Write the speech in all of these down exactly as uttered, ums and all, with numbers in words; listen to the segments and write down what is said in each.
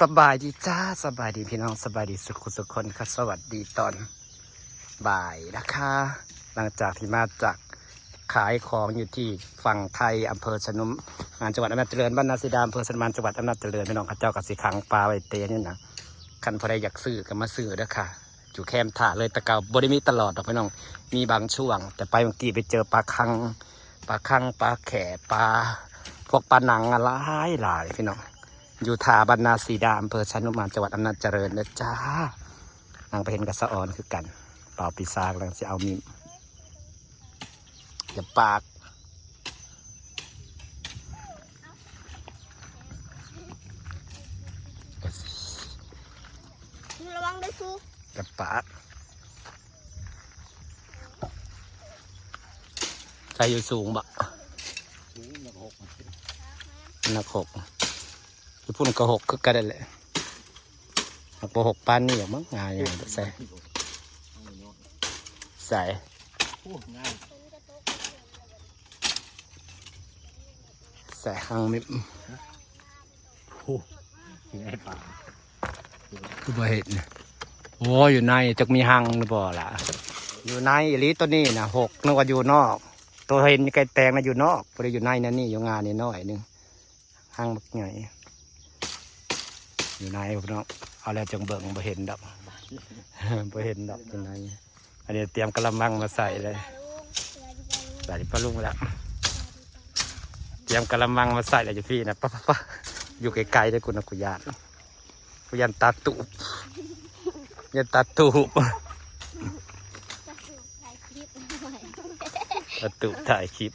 สบายดีจ้า สบายดีพี่น้อง สบายดีสุขสุขคนค่ะ สวัสดีตอนบ่ายนะคะ หลังจากที่มาจากขายของอยู่ที่ฝั่งไทย อำเภอสนุมาน จังหวัดอำนาจเจริญ บ้านนาสีดา อำเภอสนุมาน จังหวัดอำนาจเจริญ พี่น้อง เขาเจ้าก็สิขังปลาไว้เต็นนี่นะ คันผู้ใดอยากซื้อก็มาซื้อเด้อค่ะ อยู่แคมท่าเลย แต่เก่าบ่ได้มีตลอดดอกพี่น้อง มีบางช่วง แต่ไปเมื่อกี้ไปเจอปลาคัง ปลาคัง ปลาแข่ ปลา พวกปลาหนังอะหลายหลายพี่น้อง อยู่ท่าบ้านนาสีดา อำเภอสนุมาน จังหวัดอำนาจเจริญนะจ้า นางไปเห็นกับสะออนคือกัน เป่าปีซากแล้วสิเอามีด อย่าปาก ระวังด้วยซู อย่าปากใครอยู่สูงบ่ สูงหนักหก หนักหก อยู่พุ่นก็หกคือกันนั่นแหละ หากบ่หกปานนี้หรอกมั้ง งายอย่างใส่ ใส่ โอ้ง่าย ใส่หางมิบ โอ้ง่ายปลา คือบ่เห็น โอ้ อยู่ในจักมีหางหรือบ่ล่ะ อยู่ในอีหลีตัวนี้นะหก นึกว่าอยู่นอก ตัวเห็นไก่แตงนะอยู่นอก บ่ได้อยู่ในนะนี่ อยู่งานี่น้อยหนึ่ง หางบักใหญ่ อยู่ในพี่น้อง เอาแล้วจังเบิ่ง บ่เห็นดอก บ่เห็นดอกอยู่ใน อันนี้เตรียมกะละมังมาใส่เลย ใส่ปลาลุงแล้ว เตรียมกะละมังมาใส่เลยจ้ะพี่นะ ปะปะปะ อยู่ไกลๆ ได้กูนะ กูย่าน กูย่านตาตูบ ย่านตาตูบ ถ่ายคลิป ตาตูบถ่ายคลิป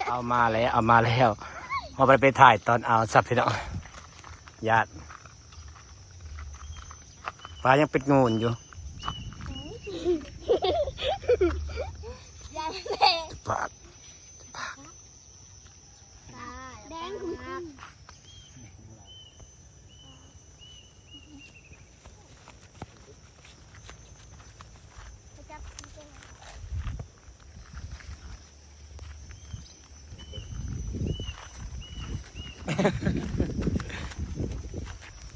เอามาแล้ว เอามาแล้ว เอาไปไปถ่ายตอนเอาสับพี่น้อง ย่าน ปลายังเป็นงูอยู่ อย่าแรง ปลา แดงคุณคุณ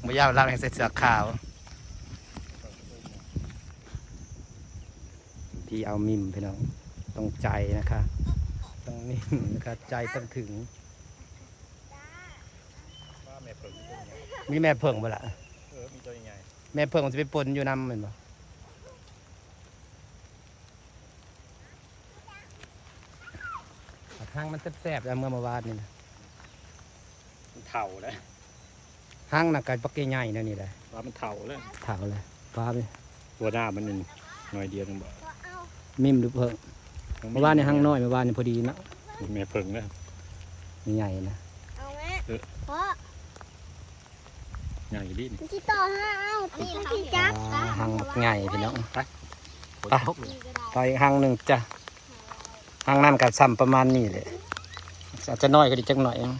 บ่ยาวลาวให้ใส่เสื้อขาว พี่เอามิมพี่น้อง ต้องใจนะคะ ต้องนิ่งนะคะ ใจต้องถึง ว่าแม่เพิ่ง มีแม่เพิ่งบ่ล่ะ เออมีตัวใหญ่ แม่เพิ่งมันจะไปปนอยู่น้ำแม่นบ่ หางมันแซ่บๆแล้วเมื่อเมื่อวานนี่นะ มันเถ่าแล้ว หางน่ะก็บักใหญ่ๆแนวนี้แหละ ว่ามันเถ่าแล้ว ถามเลยปลาไป ตัวหน้ามันหนึ่งหน่อยเดียวนึงบอก มิมหรือเพิ่งเมื่อวานนี่หางน้อยเมื่อวานนี่พอดีนะ แม่เพิ่งนะ ใหญ่นะ เอาแม่เพราะ ใหญ่ดิน ที่ต่อห้าเอาที่ที่จับ อ่าหางบักใหญ่พี่น้อง ฝน ไป ตกเลย ต่ออีกหางหนึ่งจ้ะหางนั่นก็ซ้ำประมาณนี้เลยอาจจะน้อยก็ดีจักหน่อยเอง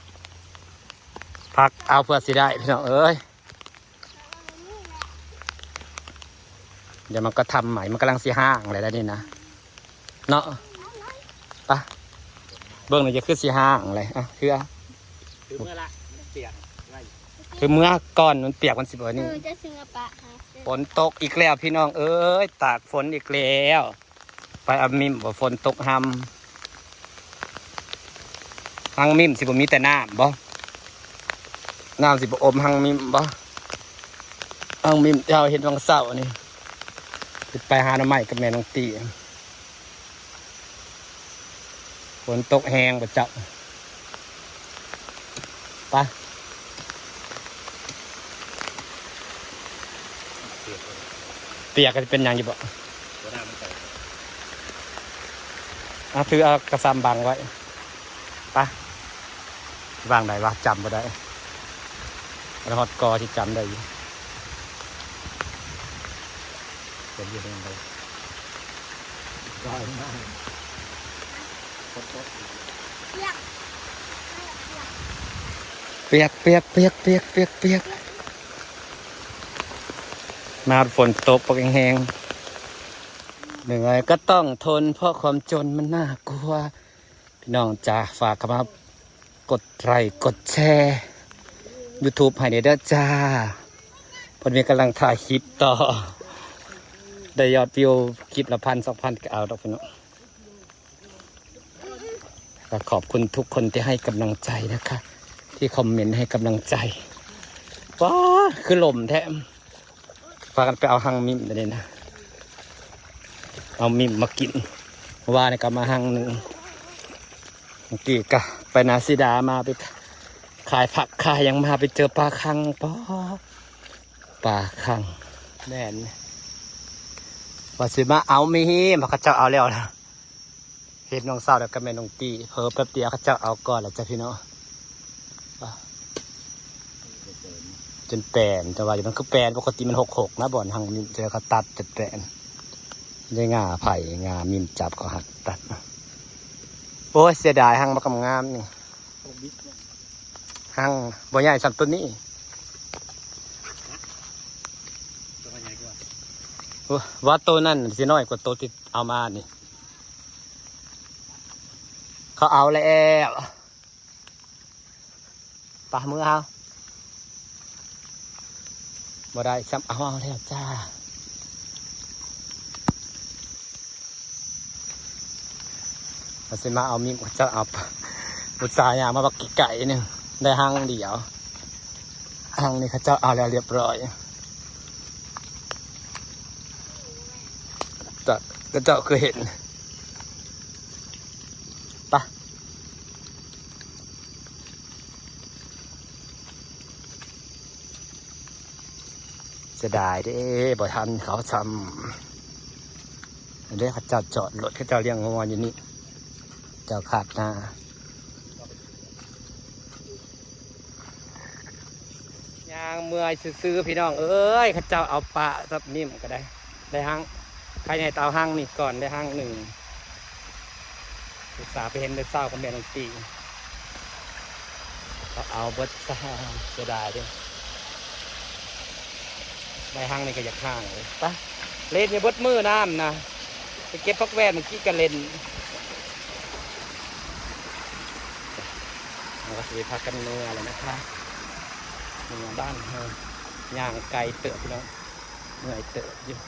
พักเอาเพื่อสิได้พี่น้องเอ้ย เดี๋ยวมันก็ทำใหม่ มันกำลังสิห้างอะไรแล้วนี่นะ เนาะไปะเบิ่งหน่อยจะคือสิห้างอะไรอ่ะคือ คือเมื่อละมันเปียกไว้ คือเมื่อก่อนมันเปียกมันสิบวัน เอ นี้ อจะซื้อปะค่ะ ฝนตกอีกแล้วพี่น้องเอ้ย ตากฝนอีกแล้ว ไปเอามิมบ่ฝนตกหำหางมิมสิบ่มีแต่น้ำบ่น้ำสิบ่อมหางมิมบ่หางมิมที่เราเห็นวังเสาร์นี่สิไปหาหน่อไม้กับแม่น้องตี้ฝนตกแฮงบ่เจ้า ไปะเปียกก็จะเป็นหยังอยู่บ่ ตัวหน้ามันใส่ อ่ะถือเอากระซำบังไว้ไปะวางไหนวะจำบ่ได้รอดกอที่จำได้อยู่เดี๋ยวอยู่ตรงไหน ลอยมาก เปียก เปียกเปียกเปียกเปียกเปียกเปียกมาฝนตกปกแห้งเหนื่อยก็ต้องทนเพราะความจนมันน่ากลัว พี่น้องจ้าฝากเข้ามากดไลค์กดแชร์ YouTube ให้เด้อจ้า เพิ่นมีกำลังถ่ายคลิปต่อ ได้ยอดวิวคลิปละพันสองพันก็เอาดอกพี่น้อง ก็ขอบคุณทุกคนที่ให้กำลังใจนะคะ ที่คอมเมนต์ให้กำลังใจ ว้า คือลมแท้ พากันไปเอาฮังมิมไปเลยนะ เอามิมมากิน ว่านี่ก็มาฮังหนึ่ง เมื่อกี้ก็ไปนาสีดามา ไปขายผักขายหยังมา ไปเจอปลาคัง ปลา ปลาคัง แม่น ว่าสิมาเอามีมา เขาเจ้าเอาแล้วนะ เห็นน้องสาวแล้วก็แม่น้องตี้ เผลอแป๊บเดียวเขาเจ้าเอาก่อนแล้วจ้ะพี่น้อง จนแปน แต่ว่ามันคือแปน ปกติมันหกหกนะ บ่อนฮังมิม แต่เขาตัดจนแปน ได้งาไผ่ งามิมจับเขาหักตัด โอ้ย เสียดายฮังบักงามๆนี่ ฮังบ่ใหญ่ส่ำตัวนี้ ตัวใหญ่กว่า โอ้ย ว่าตัวนั้นสิน้อยกว่าตัวที่เอามานี่ เขาเอาแล้ว ไปเมือเฮา บ่ได้ซ้ำ เอา เอาแล้วจ้า เขาสิมาเอามีด เขาเจ้าเอา อุตส่าห์ย่างมาบักไก่หนึ่ง ได้ฮังเดียว ฮังนี่เขาเจ้าเอาแล้วเรียบร้อย แต่เขาเจ้าคือเห็น ไป เสียดายเด้ บ่ทันเขาซ้ำ เด้ เขาเจ้าจอดรถ เขาเจ้าเลี้ยงงัวอยู่นี่ เจ้าขาดหน้า ย่างเมือซื่อๆพี่น้องเอ้ย เขาเจ้าเอาปลาสับนิ่มก็ได้ ได้ฮัง ใครในเตาฮังนี่ก่อน ได้ฮังหนึ่ง อุตส่าห์ไปเห็นได้เศร้ากับแม่น้องตี เขาเอาเบิดซะ เสียดายเด้ ได้ฮังนี่ก็อยากฮังเลย ไป เล่นอยู่เบิดมื้อน้ำนะ ไปเก็บผักแว่นเมื่อกี้ก็เล่น เราก็สิพากันเมือแล้วนะคะ เมือบ้านเฮา ย่างไกลเติบพี่น้อง เมื่อยเติบอยู่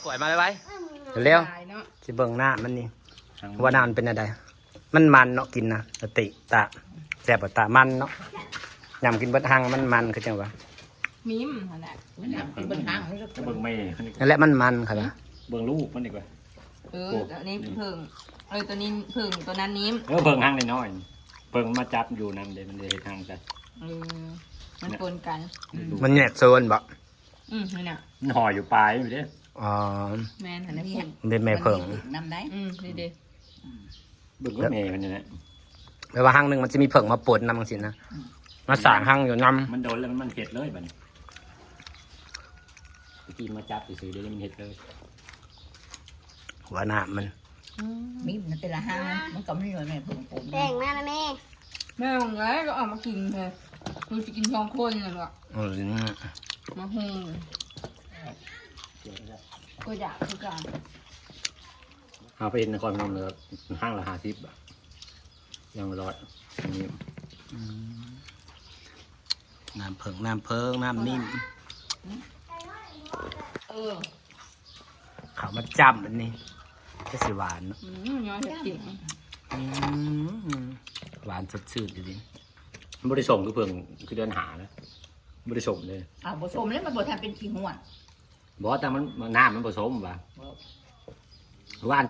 กล้วยมาไว้ๆ เร็ว หลายเนาะ สิเบิ่งหน้ามันนี่ ว่าหน้ามันเป็นอะไร มันมันเนาะ กินนะ สติตะ แซ่บบ่ตะ มันเนาะ ยำกินเบิดฮัง มันมันคือจังหวะ มิมนั่นแหละ มันอยากกินบนทางนี่ก็ เบิ่งแม่ นั่นแหละ มันมันค่ะนะ เบิ่งลูกมันดีกว่า เออ โอ้ ตัวนี้เพิ่ง เออ ตัวนี้เพิ่ง ตัวนั้นนิ่ม เออ เบิ่งฮังน้อยๆ เบิ่งมาจับอยู่นำเด้ มันได้เฮ็ดฮังจ้ะ เออ มันปนกัน อืม มันแยกโซนบ่ อืม นี่น่ะ มันห่ออยู่ปลายอยู่เด้ อ๋อ แม่นหั่นแหละ นี่ เพิ่ง เด้แม่เพิ่ง มันมีปีกนำได้ อืม นี่เด้ เบิ่งก็แม่มันนี่แหละ แปลว่าฮังหนึ่งมันจะมีเพิ่งมาปนนำจังซี่นะ อืม มาสร้างฮังอยู่นำ มันโดนแล้วมันเห็ดเลยบัดนี้ ตะกี้มาจับซื่อๆ เดี๋ยวนี้มันเห็ดเลย หัวหน้ามัน อืม มีมันแต่ละฮัง มันก็มีหน่วยแม่เพิ่งปน แบ่งมานะแม่ แม่ของไงก็เอามากินเลย คือจะกินสองคนน่ะเหรอ เออ มาหุง ก็อยากคือกัน เอาไปเห็นนครพนมเลย ห้างละห้าสิบ บาท ยังร้อย อันนี้ อืม น้ำเพิ่ง น้ำเพิ่ง น้ำนิ่ม เออ เขามาจ้ำอันนี้ ก็สิหวานเนาะ อืม ย้อนเห็ดจริง อืม หวานสดชื่นอยู่ดิ บ่ได้ส้มคือเพิ่ง คือเดือนห้านะ บ่ได้ส้มเลย อ้าว บ่ส้มแล้วมันบ่ทันเป็นขี้ห้วน บ่ แต่มัน น้ำมันบ่ส้มว่ะ บ่ หวาน